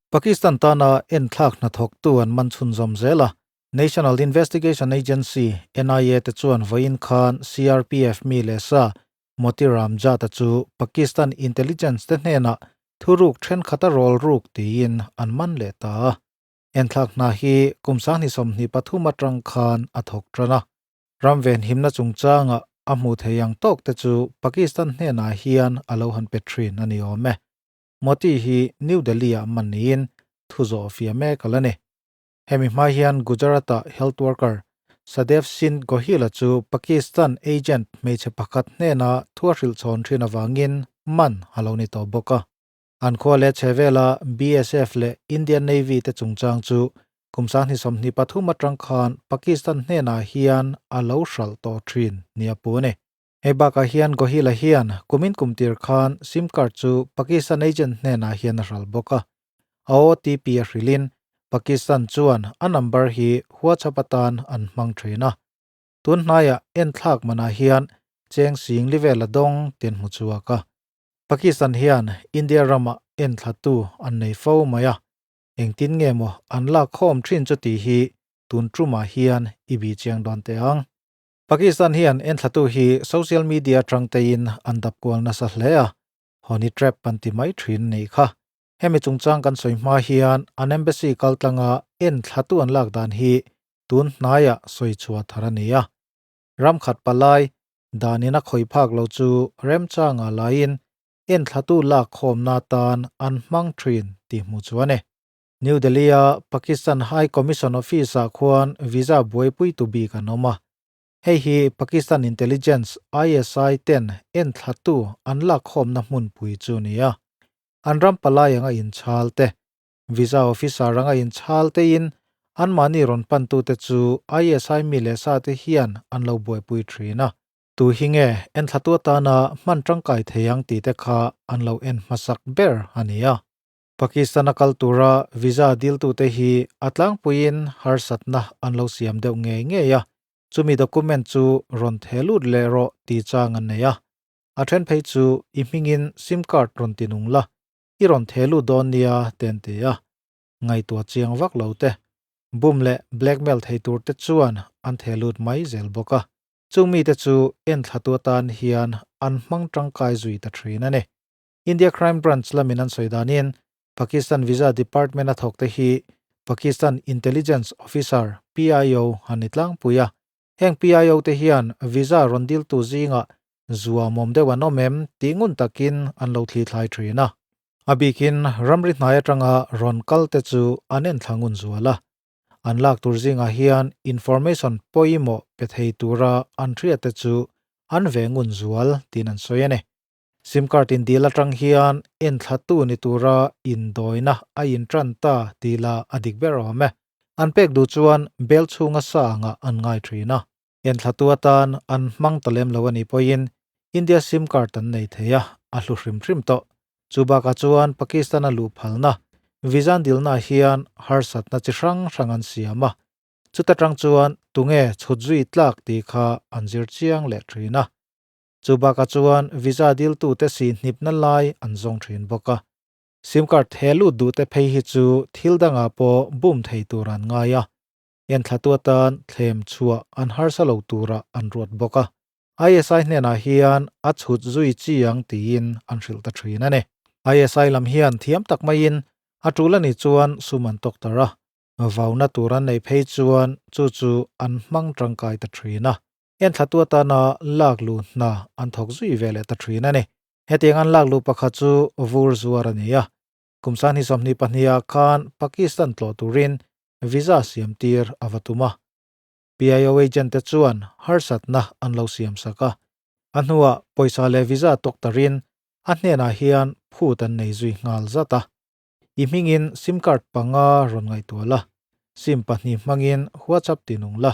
Pakistan tana enthlak hnathawktu an man chhunzawm zel a, National Investigation Agency, NIA, te chuan vawiin khan CRPF mi leh sa Motiram Jat-a chu Pakistan intelligence te hnenah thuruk thenkhat a rawl ruk tiin an man leh ta a. Enthlak hna hi kum 2023 atang khan a thawk tan a. Ram venhimna chungchanga a hmuh theih ang tawk te chu Pakistan hnenah hian a lo han pe thin a ni awm e. Moti hi New Delhi-ah man niin thu zawh fia mek a la ni. Hemi hma hian Gujarat-a health worker Sadev Singh Gohil-a chu Pakistan agent hmeichhe pakhat hnena thu a hrilh chhawn thin avangin man a lo ni tawh bawk a. An khua leh chhe vela BSF leh Indian Navy te chungchang chu kum 2023 atang khan Pakistan hnenah hian a lo hralh tawh thin nia pu a ni. Hei bakah hian Gohil-a hian kumin kum tir khan sim card chu Pakistan agent hnenah hian a hral bawk a. A OTP a hrilhin Pakistan chuan a number hi WhatsApp atan an hmang thin a. Tun hnaiah enthlak manah hian cheng sing li vel a dawng tin hmu chhuak a. Pakistan hian India ramah enthlatu an nei fo mai a. Engtin nge maw an lak khawm thin chu tih hi tun tumah hian i bih chiang dawn teh ang. Pakistan hian enthlatu hi social media atang tein an dap kual nasa hle a, honey trap an ti mai thin nei kha. Hemi chungchang kan sawi hma hian an embassy kaltlanga enthlatu an lak dan hi tun hnaiah sawi chhuah thar a ni a. Ram khat palai danin a khawi phak lo chu remchanga laiin enthlatu lak khawmna tan an hmang thin tih hmuh chu a ni. New Delhi-a Pakistan High Commission Office-ah khuan visa buaipuitu bik an awm a. Hei hi Pakistan Intelligence, ISI, ten enthlatu an lakkhawmna hmunpui chu a ni a. An ram palai anga inchhal te, visa officer anga inchhal tein anmahni rawn pantute chu ISI mi leh sa te hian an lo buaipui thin a. Tu hi nge enthlatu atana hman tangkai thei ang tih te kha an lo en hmasak ber a ni a. Pakistan a kal tura visa diltute hi a tlangpuiin harsatna an lo siam deuh ngei ngei a, chumi document chu rawn theh lut leh rawh tih chang an nei a. A then phei chu i hmingin sim card rawn ti nung la, i rawn theh lut dawn nia te an ti a. Ngaihtuah chiang vak lo te, bum leh blackmail thei tur te chuan an theh lut mai zel bawk a. Chung mite chu enthlatu atan hian an hmang tangkai zui ta thin a ni. India Crime Branch lamin an sawi danin Pakistan Visa Department a thawkte hi Pakistan Intelligence Officer, PIO, an ni tlangpui a. Heng PIO te hian visa rawn diltu zingah zuamawm deuh an awm em tih ngun takin an lo thlithlai thin a. A bikin ramri hnai atanga rawn kal te chu an enthla ngun zual a. An lak tur zingah hian information pawimawh pe thei tura an hriat te chu an ve ngun zual tiin an sawi a ni. Sim card in dil atang hian enthlatu ni tura indawina a intran ta tih lah a dik ber awm e. An pek duh chuan bel chhunga sa angah an ngai thin a. Enthlatu atan an hmang ta lem lo a nih pawhin India sim card an nei thei a, a hlu hrim hrim tawh. Chu bakah chuan Pakistan a luh phalna visa an dilnaah hian harsatna chi hrang hrang an siam a. Chuta tang chuan tunge chhut zui tlak tih kha an zir chiang leh thin a. Chu bakah chuan visa diltute si hnipna lai an zawng thin bawk a. Sim card he lut duhte phei hi chu thil dangah pawh bum thei tur an ngai a, enthlatu atan thlem chhuah an harsa lo turah an ruat bawk a. ISI hnenah hian a chhut zui chi ang tiin an hrilh ta thin a ni. ISI lam hian thiam tak maiin a tul a nih chuan sum an tawk tar a, vauna tur an neih phei chuan chu chu an hmang tangkai ta thin a. Enthlatu atana lak luh hna an thawk zui ve leh ta thin a ni. Hetiang an lak luh pakhat chu vur zuar a ni a. Kum 2022 ah khan Pakistan tlawh turin visa siam tir a va tum a. PIO agent te chuan harsatna an lo siam sak a. A hnuah pawisa leh visa tawk tarin a hnenah hian phut an nei zui nghal zat a. I hmingin sim card panga rawn ngaihtuah la, sim pahnih hmangin WhatsApp tinung la,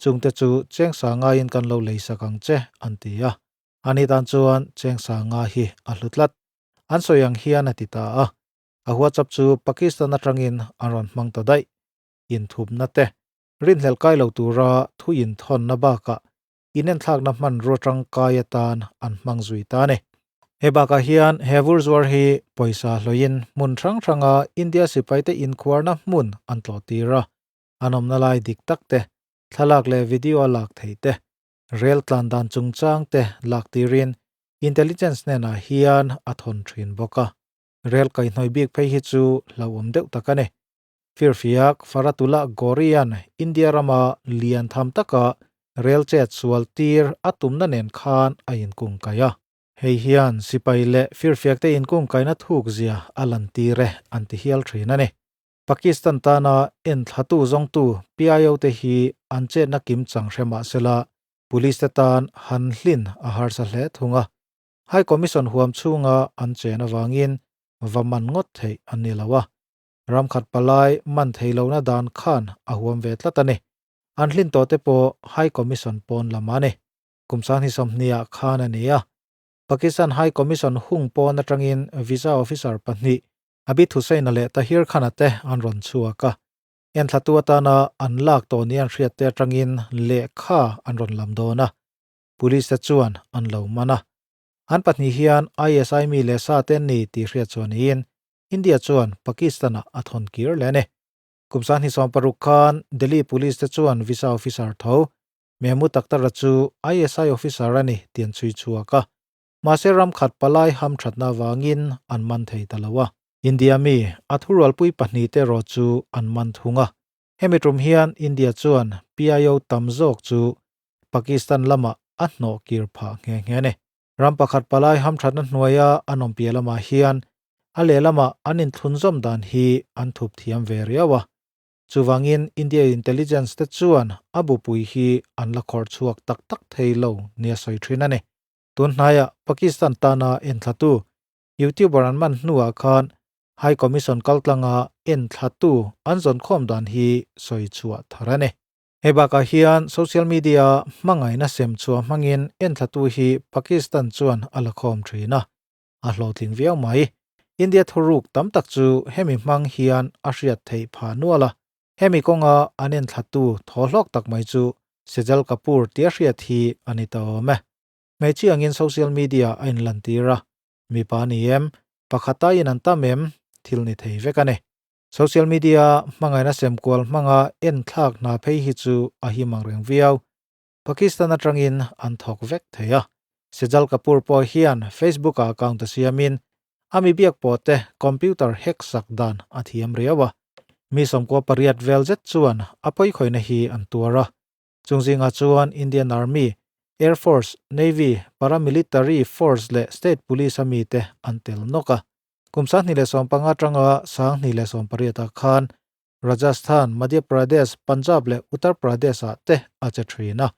Chungte chu cheng sangaiin kan lo leisak ang che, an ti a. Ani tan chuan cheng sanga hi a hlu tlat. An sawi ang hian a ti ta a. A WhatsApp chu Pakistan atangin an rawn hmang ta daih. Inthupna te, rinhlelh kai lo tura thu inthawnna bakah inenthlakna hmanrua tangkai atan an hmang zui ta a ni. He bakah hian he vur zuar hi pawisa hlawhin hmun hrang hranga India sipaite inkhuarna hmun an tlawh tir a, an awmna lai dik tak te, thlalak leh video a lak theih te, rel tlan dan chungchang te lak tirin intelligence hnenah hian a thawn thin bawk a. Rel kaihhnawih bik phei hi chu hlauhawm deuh tak a ni. Firfiak Faratullah Ghori-a'n India rama lian tham taka rel chet sual tir a tumna nen khan a inkungkaih a. Hei hian sipai leh firfiakte inkungkaihna thukzia a lantir e an ti hial thin a ni. Pakistan tana enthlatu zawngtu PIO te hi an chetna kim chang hre mah sela police te tan han hlin a harsa hle thung a. High Commission huam chhunga an chen avangin va man ngawt theih an ni lo a. Ramkhat palai man thei lohna dan khan a huam ve tlat a ni. An hlin tawh te pawh High Commission pawn lam a ni. Kum sanghnih sawmhniah khan a ni a. Pakistan High Commission hung pawn atangin Visa Officer pahnih Abid Hussain-a leh Tahir Khan-a te an rawn chhuak a. Enthlatu atana an lak tawh ni an hriat te atangin lehkha an rawn lam dawn a. Police te chuan an lo man a. An pahnih hian ISI mi leh sa te an ni tih hriat chuan niin India chuan Pakistan-ah a thawn kir leh a ni. Kum 2016 khan Delhi Police te chuan visa officer tho Mehmood Akhtar-a chu ISI officer a ni tih an chhui chhuak a. Mahse ram khat palai hamthatna avangin an man thei ta lo a. India mi a thurualpui pahnihte erawh chu an man thung a. Hemi tum hian India chuan PIO tam zawk chu Pakistan lamah a hnawh kir phah nghe nghe a ni. Ram pakhat palai hamthatna hnuaia an awm piah lamah hian a lehlamah an inthlunzawm dan hi an thup thiam ve riau a. Chuvangin India intelligence te chuan a bupui hi an la khawrh chhuak tak tak thei lo nia sawi thin a ni. Tun hnaiah Pakistan tana enthlatu YouTuber an man hnuah khan High Commission kaltlanga enthlatu an zawnkhawm dan hi sawi chhuah thar a ni. Hei bakah hian social media hmangaihna sem chhuah hmangin enthlatu hi Pakistan chuan a la khawm thin a, a hlawhtling viau mai. India thuruk tam tak chu hemi hmang hian a hriat theih phah nual a, hemi kawnga an enthlatu thaw hlawk tak mai chu Sejal Kapoor tia hriat hi a ni ta awm e. Hmeichhia angin social media a inlantir a, mipa a ni em, pakhata in an tam em, thil ni thei vek a ni. Social media hmangaihna semkual hmanga enthlak hna phei hi chu a him ang reng viau. Pakistan atangin an thawk vek thei a. Sejal Kapoor pawh hian Facebook-ah account a siamin a mi biak pawh te computer hack sak dan a thiam riau a. Mi 98 vel zet chuan a pawikhawihna hi an tuar a. Chung zingah chuan Indian Army, Air Force, Navy, Paramilitary Force leh State Police a mite an tel nawk a. Kum 2015 atanga 2018 ah khan Rajasthan, Madhya Pradesh, Punjab leh Uttar Pradesh ah te a che thin a,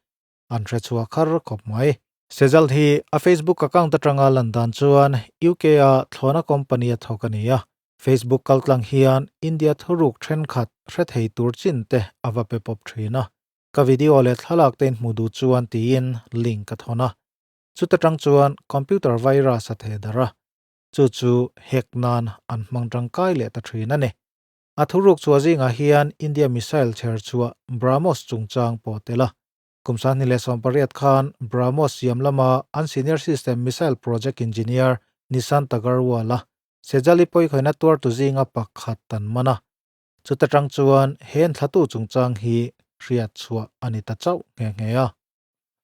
an hre chhuak har khawp mai. Sejal hi a Facebook account atanga lan dan chuan UK a thlawhna company a thawk a ni a, Facebook kaltlang hian India thuruk thenkhat hre thei tur chin te a va pe pawp thin a, ka video leh thlalak te inhmuh duh chuan tiin link a thawn a, chuta tang chuan computer virus a theh darh a, chu chu hack nan an hmang tangkai leh ta thin a ni. A thuruk chhuah zingah hian India missile chher chhuah BrahMos chungchang pawh tel a. Kum 2018 khan BrahMos siam lama an senior system missile project engineer Nishant Agarwal-a Sejali pawikhawina tuartu zinga pakhat tan man a. Chuta tang chuan he enthlatu chungchang hi hriat chhuah a ni ta chauh nghe nghe a.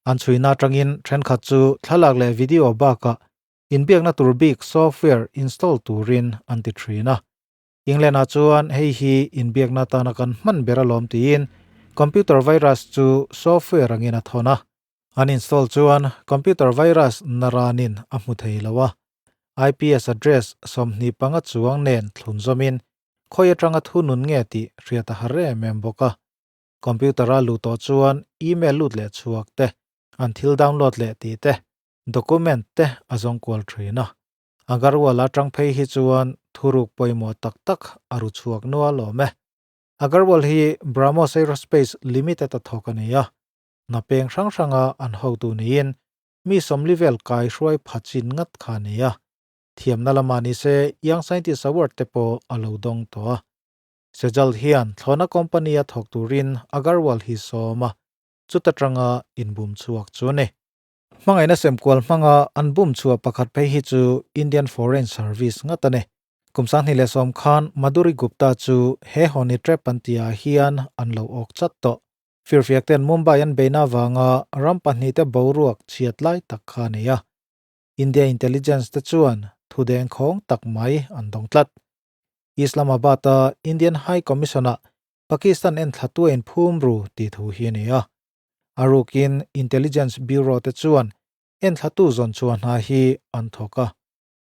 An chhuina atangin thenkhat chu thlalak leh video bakah inbiakna tur bik software install turin an ti thin a. England ah chuan hei hi inbiakna atana kan hman ber alawm tiin computer virus chu software angin a thawn a. An install chuan computer virus naranin a hmu thei lo a. IPS address 25 chuang nen thlun zawmin khawi atanga thunun nge tih hriat a har em em bawk a. Computer a luh tawh chuan email lut leh chhuak te, an thil download leh tih te, document te a zawng kual thin a. Agarwal atang phei hi chuan thuruk pawimawh tak tak a ru chhuak nual awm e. Agarwal hi BrahMos Aerospace Limited a thawk a ni a, hna peng hrang hranga an hotu niin mi 40 vel kai hruai pha chin ngat kha a ni a. Thiamna lamah ni se Young Scientist Award te pawh a lo dawng tawh a. Sejal hian thlawhna company a thawk turin Agarwal hi sawm a, chuta tanga inbum chhuak chu a ni. Hmangaihna semkual hmanga an bum chhuah pakhat phei hi chu Indian Foreign Service ngat a ni. Kum 2010 khan Madhuri Gupta chu he honey trap an tihah hian an lo awk chat tawh. Firfiak ten Mumbai an beihna avanga ram pahnihte boruak chhiat lai tak kha a nei a. India intelligence te chuan thu dengkhawng tak mai an dawng tlat. Islamabad-a Indian High Commission-ah Pakistan enthlatu a inphum ru tih thu hi a ni a. A rukin Intelligence Bureau te chuan enthlatu zawn chhuah hna hi an thawk a.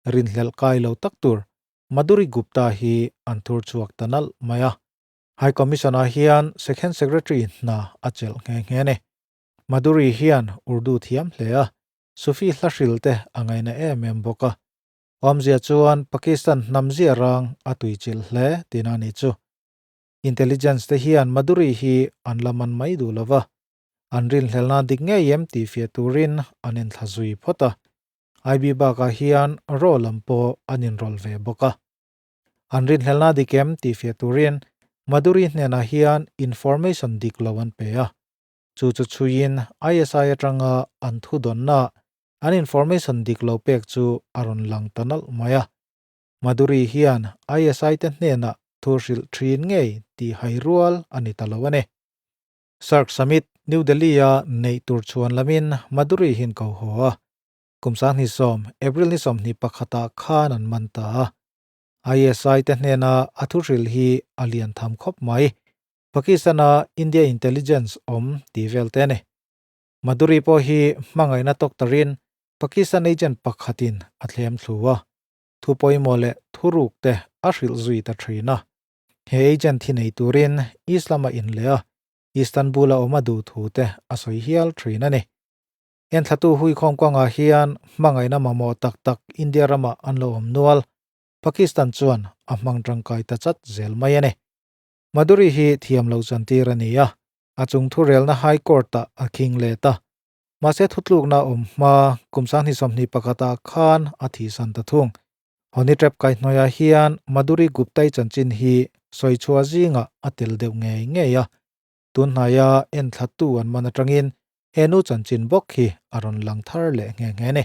Rinhlelh kai lo tak tur Madhuri Gupta hi an thur chhuak ta nalh mai a. High Commission-ah hian Second Secretary hna a chelh nghe nghe a ni. Madhuri hian Urdu thiam hle a, Sufi hla hril te a ngaina em em bawk a. Awmzia chuan Pakistan hnamzia rang a tuichilh hle tihna a nih chu. Intelligence te hian Madhuri hi an la man mai duh lo va, an rinhlelna dik ngei em tih fiah turin an inthla zui phawt a. IB bakah hian raw lam pawh an inrawlh ve bawk a. An rinhlelna dik em tih fiah turin Madhuri hnenah hian information dik lo an pe a. Chu chu chhuiin ISI atanga an thu dawnna an information dik lo pek chu a rawn lang ta nalh mai a. Madhuri hian ISI te hnenah thu hrilh thin ngei tih hai rual a ni ta lo a ni. SAARC Summit, New Delhi-a neih tur chhuan lamin Madhuri hian ko haw a. Kum 2010, April ni 21 ah khan an man ta a. ISI te hnena a thu hrilh hi a lian tham khawp mai. Pakistan-a India intelligence awm tih vel te a ni. Madhuri pawh hi hmangaihna tawk tarin Pakistan agent pakhatin a thlem thlu a. Thu pawimawh leh thuruk te a hrilh zui ta thin a. He agent hi nei turin Islam a inleh a, Istanbul-a awm a duh thu te a sawi hial thin a ni. Enthlatu huikhawm kawngah hian hmangaihna mamawh tak tak India ramah an lo awm nual. Pakistan chuan a hmang tangkai ta chat zel mai a ni. Madhuri hi thiam loh chantir a ni a, a chung thurelna High Court-ah a khing let a. Mahse thutlukna awm hma kum 2021 ah khan a thihsan ta thung. Honey Trap kaihhnawihah hian Madhuri Gupta-i chanchin hi sawichhuah zingah a tel deuh ngei ngei a. Tunhnaia enthlatu an man atangin he nu chanchin bawk hi a rawn lang thar leh nghe nghe a ni.